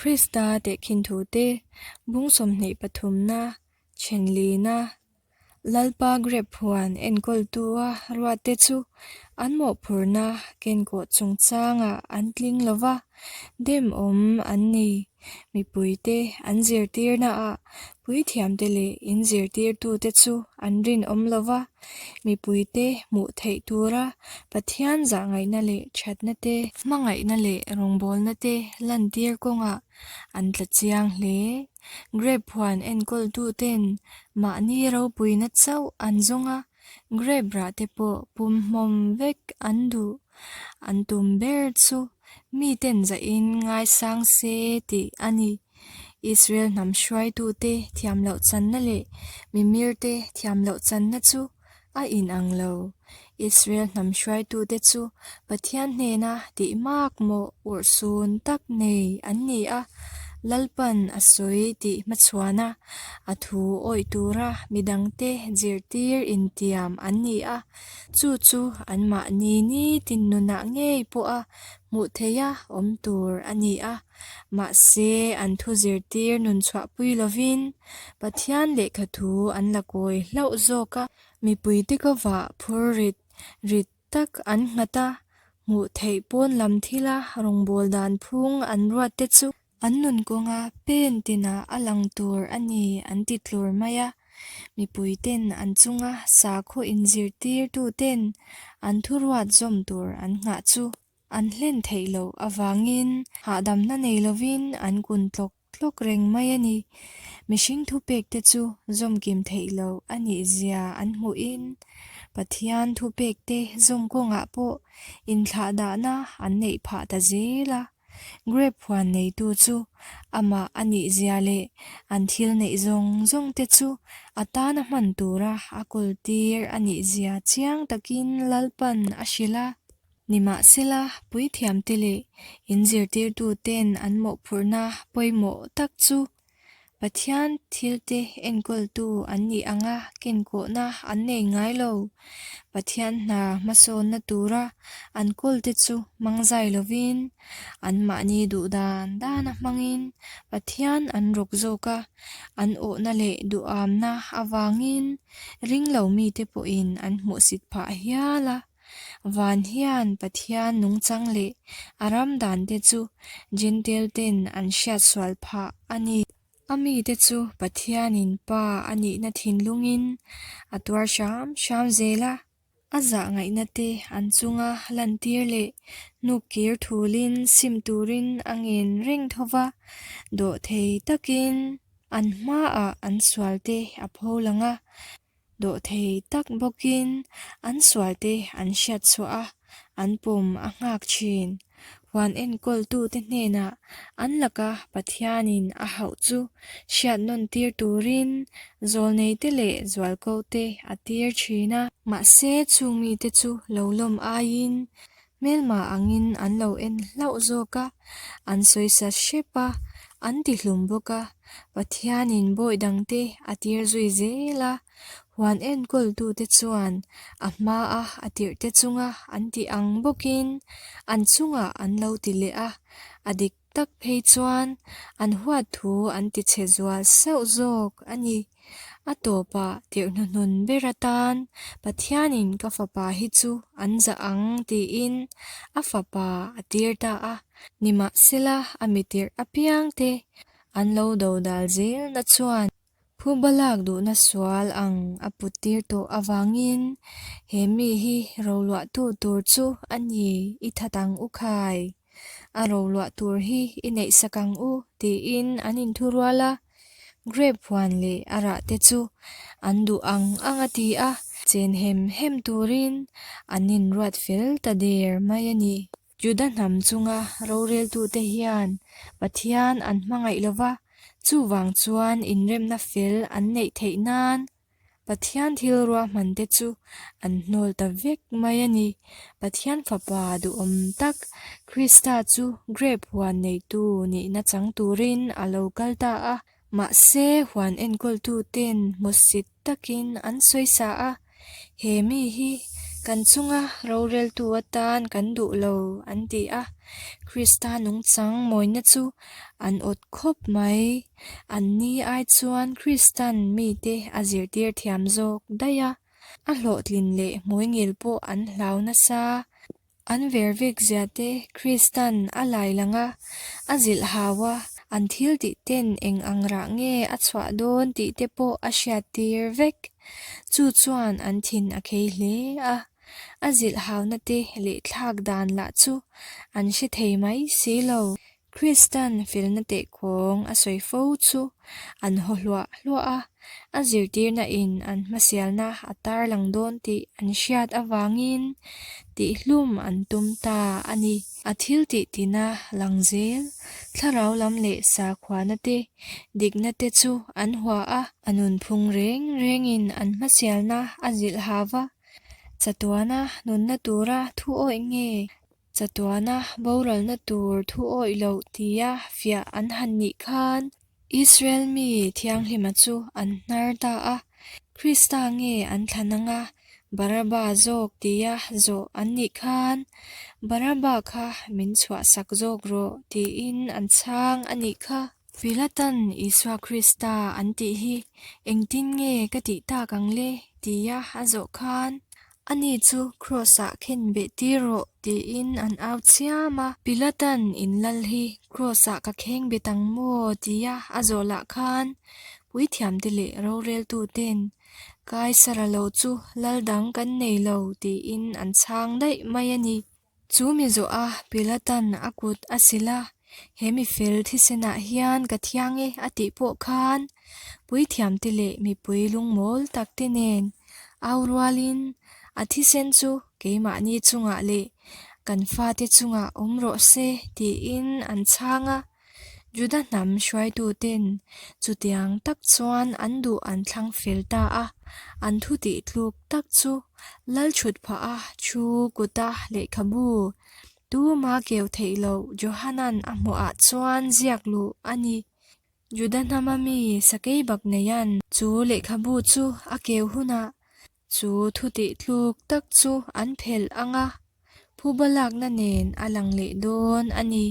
Krista tehkhin thute bung 23 na, thenlina, Lalpa grep huan enkawltua ruatte chu an mawhphurhna kenkawh chungchangah an tling lo va, demawm an ni. Mipuite an zirtirnaah puithiamte leh inzirtirtute chu an rinawm lo va, mipuite hmuh theih tura Pathian zahngaihna leh thatna te, hmangaihna leh rawngbawlna te lantir kawngah an tla chiang hle. Grape huan enkawltuten mahni ropuina chauh an zawng a, grape rah te pawh pum hmawm vek an duh. An tum ber chu miten zahin ngaisang se tih a ni. Israel hnam hruaitute thiam loh channa leh mimirte thiam loh channa chu a inang lo. Israel hnam hruaitute chu Pathian hnena tih mak mawh urhsun tak nei an ni a, Lalpan a sawi tih hmachhuana a thu awih tura midangte zirtir intiam an ni a, chu chu anmahni nitin nunah ngei pawha hmuh theiha awm tur a ni a. Mahse, an thu zirtir nun chhuahpui lovin Pathian lehkha thu an la kawi hlauh zawk a. Mipuite ka vah phur rit rit tak an nghat a, hmuh theih pawn lam thila rawngbâwl dan phung an ruat te chu an nun kawnga pen tinah a lang tur a ni an ti tlur mai a. Mipuiten an chunga sakhaw inzirtirtuten an thuruat zawm tur an nghah chu an hlen theih loh avangin hahdamna nei lovin an kun tlawk tlawk reng mai a ni. Mihring thupekte chu zawmkim theih loh a nih zia an hmuhin Pathian thupekte zawm kawngah pawh inthlahdahna an neih phah ta zel a. Grape huan neitu chu amah a nih zia leh an thil neih zawng zawng te chu a tana hman tura a kawltir a nih zia chiang takin Lalpan a hrilh a. Nimahsela, puithiamte leh inzirtirtuten an mawhphurhna pawimawh tak chu Pathian thilte enkawltu an nih anga kenkawhna an nei ngai lo. Pathian hna hmasawnna tura an kawlte chu hmangzai lovin, anmahni duh dan dana hmangin Pathian an rawk zawk a, an awhna leh duhamna avangin ringlo mite pawhin an hmuhsit phah hial a. Van hian Pathian nungchang leh a ram dante chu Jentail ten an hriat sual phah a ni. A mite chu Pathianin Pa a nihna thinlungin a tuar hram hram zel a, a zah ngaihna te an chunga lantir leh hnukkir thulin sim turin a ngen reng tho va, dawhthei takin an hmaah an sualte a pho lang a. Dawhthei tak bawkin an sualte an hriat chhuah a, an pawm a nghak thin. Huan enkawltute hnenah an laka Pathianin a hauh chu hriat nawn tir turin zawlneite leh zualkote a tir thin a. Mahse, chung mite chu lo lawm aiin Hmelma angin an lo en hlauh zawk a, an sawisa hrep a, an ti hlum bawk a. Pathianin bawi dangte a tir zui zel a, huan enkawltute chuan a hmaa a tirhte chunga an tih ang bawkin an chungah an lo ti leh a, a dik tak phei chuan an huat thu an ti chhe zual sauh zawk a ni. A tawpah tirh hnuhnun ber atan Pathianin ka fapa hi chu an zah ang tiin a fapa a tir ta a, nimahsela a mitirh apiangte an lo dodal zelna chuan Phuba lak duhna sual ang a put tir tawh avangin he mi hi roluahtu tur chu a ni i that ang u khai. A roluah tur hi i neihsak ang u tiin an inthurual a, grape huan leh a rah te chu an duh ang ang a ti a, chen hem hem turin an inruat fel ta der mai a ni. Juda hnam chunga roreltute hian Pathian an hmangaih lo va, chuvang chuan inremna fel an neih theih nan Pathian thil ruahmante chu an hnawl ta vek mai a ni. Pathian Fapa duhawm tak Krista chu grape huan neitu nihna chang turin a lo kal ta a. Mahse, huan enkawltuten hmusit takin an sawisa a, He mi hi kan chunga roreltu atan kan duh lo, an ti a. Krista nungchang mawina chu an awt khawp mai. Anni ai chuan Kristan mite a zirtir thiam zawk daih a, a hlawhtlin leh hmuingil pawh an hlau nasa. An vervek zia te Kristan a lai lang a, a zilh hau a, an thil tih ten eng ang rah nge a chhuah dawn tih te pawh a hriattir vek. Chu chuan an thin a khei hle a, a zilh hauna te leh thlak dan lah chu an hre thei mai si lo. Kristan felna tehkawng a sawi fo chu an haw hluah hluah a, a zirtirna in an hmasialna a tarlang dawn tih an hriat avangin tihhlum an tum ta a ni. A thil tih tina lang zel, thlarau lam leh sakhuana te, dikna te chu an hua a, a nunphung reng rengin an hmasialna a zilh hau va, chatuana nunna tura thu awih nge Chatuana boralna tur thu awih loh tia fiah an han nih khan Israel mi thianghlima chu an hnar ta a, Krista nge an thlan anga Baraba zawk tia zawh an nih khan Baraba kha min chhuahsak zawk rawh tiin an chhang a nih kha. Pilatan Isua Krista an tih hi engtin nge ka tih tak ang le tia a zawh khan Ani chu Kraws-ah khen beh tir rawh tiin an au chiam a. Pilatan in lal hi Kraws-ah ka kheng bet ang maw tia a zawh lah khan puithiamte leh roreltuten Kaisara lo chu lal dang kan nei lo tiin an chhang daih mai a ni. Chu mi zawh a Pilatan a kut a sil a, He mi fel thisenah hian ka thiang e a tih pawh khan puithiamte leh mipui lungmawl takte nen au rualin a thisen chu keimahni chungah leh kan fate chungah awm rawh se tiin an chhang a. Juda hnam hruaituten chutiang tak chuan an duh an thlang fel ta a, an thu tih tluk tak chu lal chhut phah a thu kuta lehkhabu tuma keu theih loh Johanan a hmuhah chuan ziak luh a ni. Juda hnama mi sakei bak neian chu lehkhabu chu a keu hunah Chu thu tih tluk tak chu an phelh ang a, phuba lakna nen a lang leh dawn a ni.